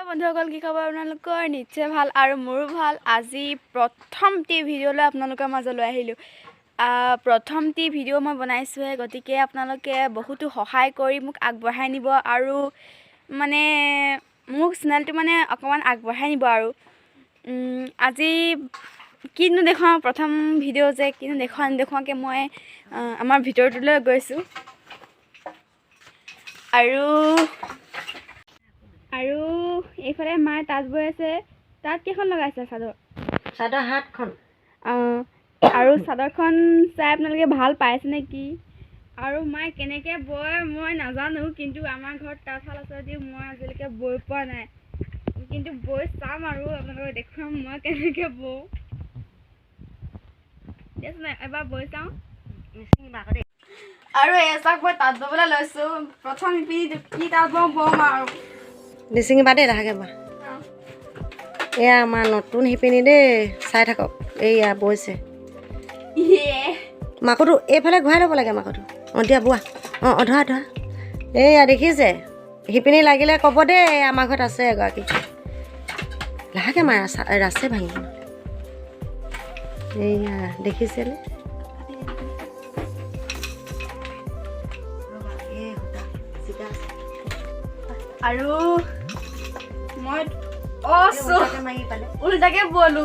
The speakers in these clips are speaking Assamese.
বন্ধুসকল, কি খবৰ আপোনালোকৰ? নিশ্চয় ভাল আৰু মোৰো ভাল। আজি প্ৰথমটি ভিডিঅ'লৈ আপোনালোকৰ মাজলৈ আহিলোঁ। প্ৰথমটি ভিডিঅ' মই বনাইছোঁহে, গতিকে আপোনালোকে বহুতো সহায় কৰি মোক আগবঢ়াই নিব আৰু মানে মোক চেনেলটো মানে অকণমান আগবঢ়াই নিব। আৰু আজি কিনো দেখুৱাওঁ, প্ৰথম ভিডিঅ' যে কিনো দেখুৱাওঁ নেদেখুৱাকৈ মই আমাৰ ভিতৰটোলৈ গৈছোঁ। আৰু আৰু এইফালে মায়ে তাঁত বৈ আছে। তাঁত কেইখন লগাইছে চাদৰ? চাদৰ 7খন। অঁ, আৰু চাদৰখন চাই আপোনালোকে ভাল পাইছে নে কি? আৰু মায়ে কেনেকৈ বয় মই নাজানো, কিন্তু আমাৰ ঘৰত তাঁতশাল আছে যদিও মই আজিলৈকে বৈ পোৱা নাই। কিন্তু বৈ চাম আৰু আপোনালোকক দেখুৱাম মই কেনেকৈ বওঁ। দিয়াচোন এবাৰ বৈ চাওঁ। নিচিঙিবা আকৌ দেই। আৰু এচাক মই তাঁত ববলৈ লৈছোঁ। প্ৰথম শিপিনী কি তাঁত বওঁ বম আৰু। নিচিঙিবা দেই, লাহেকৈ বোৱা। এয়া আমাৰ নতুন শিপিনী দেই, চাই থাকক। এইয়া বৈছে। ইয়ে। মাকোটো এইফালে ঘূৰাই ল'ব লাগে মাকোটো। অঁ, দিয়া বোৱা। অঁ অঁ, ধৰা ধৰা। এইয়া দেখিছে, শিপিনী লাগিলে ক'ব দেই, আমাৰ ঘৰত আছে এগৰাকী। লাহেকৈ মাৰা, ৰাছে ভাঙিব। এইয়া দেখিছেনে? এই সূতা চিগা আছে। আৰু মই অ' এই উল্টাকে মাৰি পালে। উল্টাকে বলো।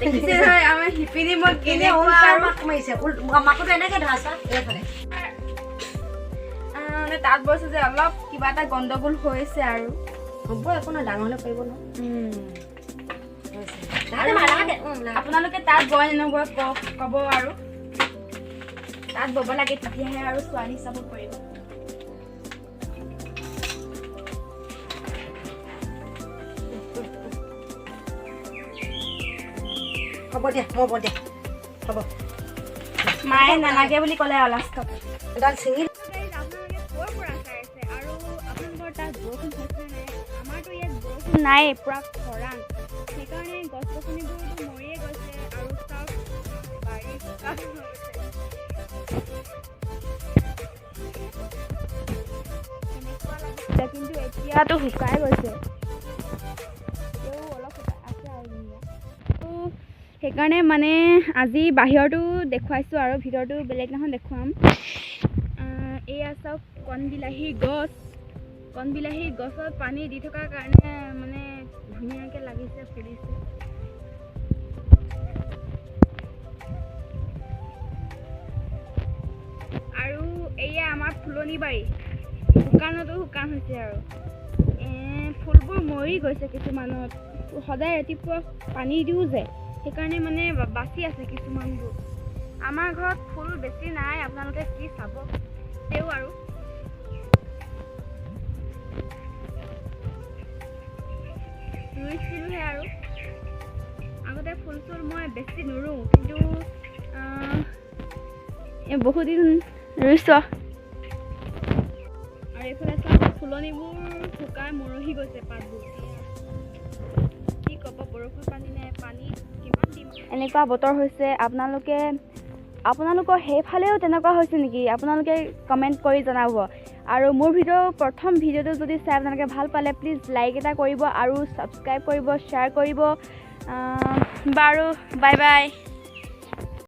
দেখিছে নহয় আমাৰ শিপিনী মই এনে কেনেকুৱা উল্টা আৰু মাক মাৰিছে। মাকোটো এনেকে ধৰা চা, এইফালে। মানে তাঁত বৈছো যে অলপ কিবা এটা গণ্ডগোল হৈছে আৰু। হ'ব, একো নহয়, ডাঙৰ হ'লে পাৰিব নহয়। হৈছে। লাহেকে মাৰ, লাহেকে, লাহেকে। আপোনালোকে তাঁত বয় নে নবয় ক'ব। আৰু তাঁত বব লাগে, তেতিয়াহে আৰু ছোৱালী চাব পাৰিব। হ'ব দিয়া, মই বওঁ দিয়া, হ'ব। মায়ে নালাগে বুলি ক'লে আৰু লাষ্টত। এডাল ছিঙি। আপোনালোকে ক'ৰ পৰা চাই আছে আৰু আপোনালোকৰ তাত বৰষুণ হৈছে নাই? আমাৰতো ইয়াত বৰষুণ নাই, পূৰা খৰাং। সেইকাৰণে গছ গছনিবোৰতো মৰিয়ে গৈছে আৰু চব বাৰী শুকান হৈ গৈছে। কেনেকুৱা লাগিছিলে, কিন্তু এতিয়াতো শুকাই গৈছে। তেও অলপ শুকাই আছে আৰু যেনিবা। তো সেইকাৰণে মানে আজি বাহিৰতো দেখুৱাইছোঁ আৰু ভিতৰটো বেলেগ দিনাখন দেখুৱাম। এয়া চাওক কণবিলাহীৰ গছ। কণবিলাহীৰ গছত পানী দি থকাৰ কাৰণে মানে ধুনীয়াকৈ লাগিছে, ফুলিছে। আৰু এয়া আমাৰ ফুলনি বাৰী, শুকানতো শুকান হৈছে আৰু ফুলবোৰ মৰি গৈছে কিছুমানত। সদায় ৰাতিপুৱা পানী দিওঁ যে, সেইকাৰণে মানে বাচি আছে কিছুমানবোৰ। আমাৰ ঘৰত ফুল বেছি নাই, আপোনালোকে কি চাব তেও আৰু। ৰুইছিলোঁহে আৰু আগতে ফুল চুল মই বেছি নুৰুওঁ, কিন্তু এই বহুত দিন ৰুইছোঁ। আৰু এইফালে চাওক ফুলনিবোৰ শুকাই মৰহি গৈছে পাতবোৰ। কি ক'ব, বৰষুণ পানী নাই, পানী কিমান দিম। এনেকুৱা বতৰ হৈছে। আপোনালোকৰ সেইফালেও তেনেকুৱা হৈছে নেকি? আপোনালোকে কমেণ্ট কৰি জনাব। আৰু মোৰ ভিডিঅ' প্ৰথম ভিডিঅ'টো যদি চাই আপোনালোকে ভাল পালে প্লিজ লাইক এটা কৰিব আৰু ছাবস্ক্ৰাইব কৰিব, শ্বেয়াৰ কৰিব। বাৰু, বাই বাই।